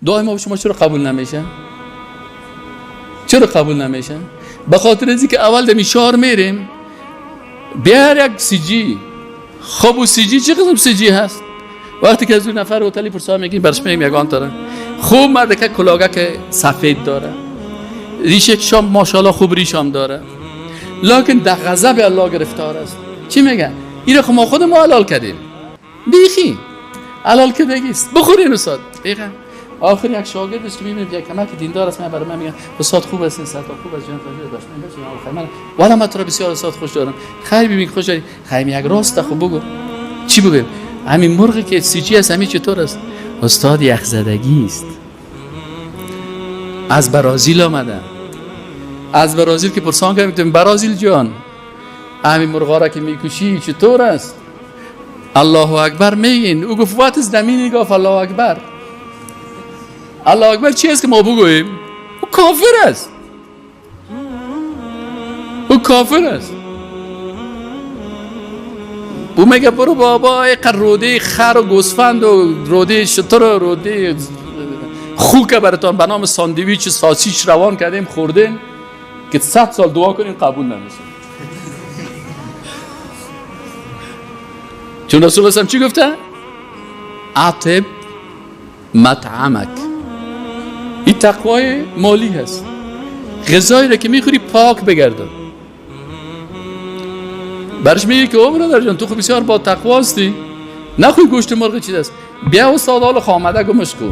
دعای ما شما چرا قبول نمیشه؟ چرا قبول نمیشه؟ به خاطر از که اول دمی شهر میریم بیار یک سیجی. خب و سیجی چه قسم سیجی هست؟ وقتی که از اون نفر هتلی پرسا میگیم برش میگیم یگان داره خوب مرد که کلاگه که سفید داره، ریشه شام ماشاءالله خوب ریشام داره، لکن در غضب الله گرفتار است. چی میگه؟ این خب ما خود ما حلال کردیم، بیخی حلال که دیگه بخورین استاد. بیخی آخر یک شاگرد است که میبینیم یک کمک دیندار است، من برای من میگه استاد خوب است، این سطح خوب است، جان باش، من من والا من تو را بسیار استاد خوش دارم. خیر ببین خوش داری، خیر یک راست خوب بگو. چی بگم؟ همین مرغی که سیجی است همین چطور است؟ استاد یخزدگی است، از برازیل آمده. از برازیل که پرسان کردیم برازیل جان همین مرغا را که میکشی چطور است؟ الله اکبر میگین. او گفت what is the meaning of الله اکبر؟ الله اکبر چی است که ما بگوییم؟ او کافر است، او کافر است. او میگه برو بابا ایقدر روده خر و گوسفند و روده شتر و روده خوک براتان به نام ساندویچ ساسیچ روان کردیم خوردیم که 100 سال دعا کنیم قبول نمیشه. چون رسول الله چی گفته؟ اطب مطعمک. این تقوای مالی هست. غذایی را که میخوری پاک بگردن. برش میگه که او برادر جان تو خب بسیار با تقوا هستی، نخوی گوشت مرغ چیز است، بیا استاد حال خامده گمش کو،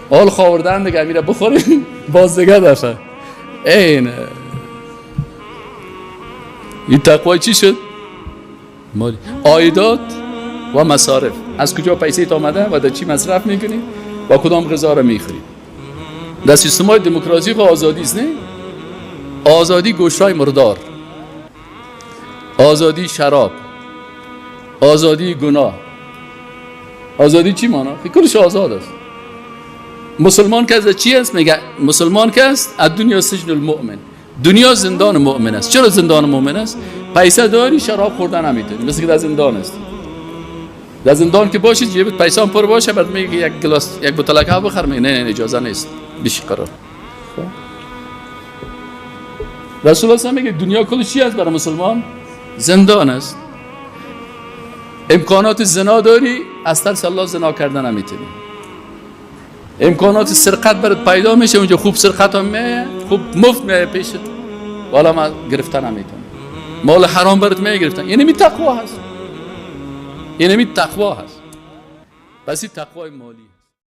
حال خوردن دیگه میره بخوریم باز دیگه دفعه. این این تقوای چی شد؟ مالی. عایدات و مصارف، از کجا پیسه تا آمده و در چی مصرف میکنی و کدام غذا را میخوری. در سیستم های دموکراسی خو آزادی است، نه؟ آزادی گوشت‌های مردار، آزادی شراب، آزادی گناه، آزادی چی مانا؟ کلش آزاد است. مسلمان که از چی است؟ میگه مسلمان که است الدنیا سجن المؤمن، دنیا زندان مؤمن است. چرا زندان مؤمن است؟ پیسه داری شراب خوردن نمیتونی، مثل که در زندان است. در زندان که باشی جیبت پیسه هم پر باشه، بعد میگه یک گلاس یک بوتل آب بخر، میگه نه نه اجازه نیست، بیش قرار. رسول الله میگه دنیا کلش چی است برای مسلمان؟ زندان است. امکانات زنا داری، از ترس الله زنا کردن نمیتونی. امکانات سرقت برات پیدا میشه، اونجا خوب سرقت هم میه، خوب مفت میه پیشت، والا ما گرفتن نمیتونی. مال حرام برات میه گرفتن. یعنی می تقوا هست، یعنی می تقوا هست. پس این تقوای مالی.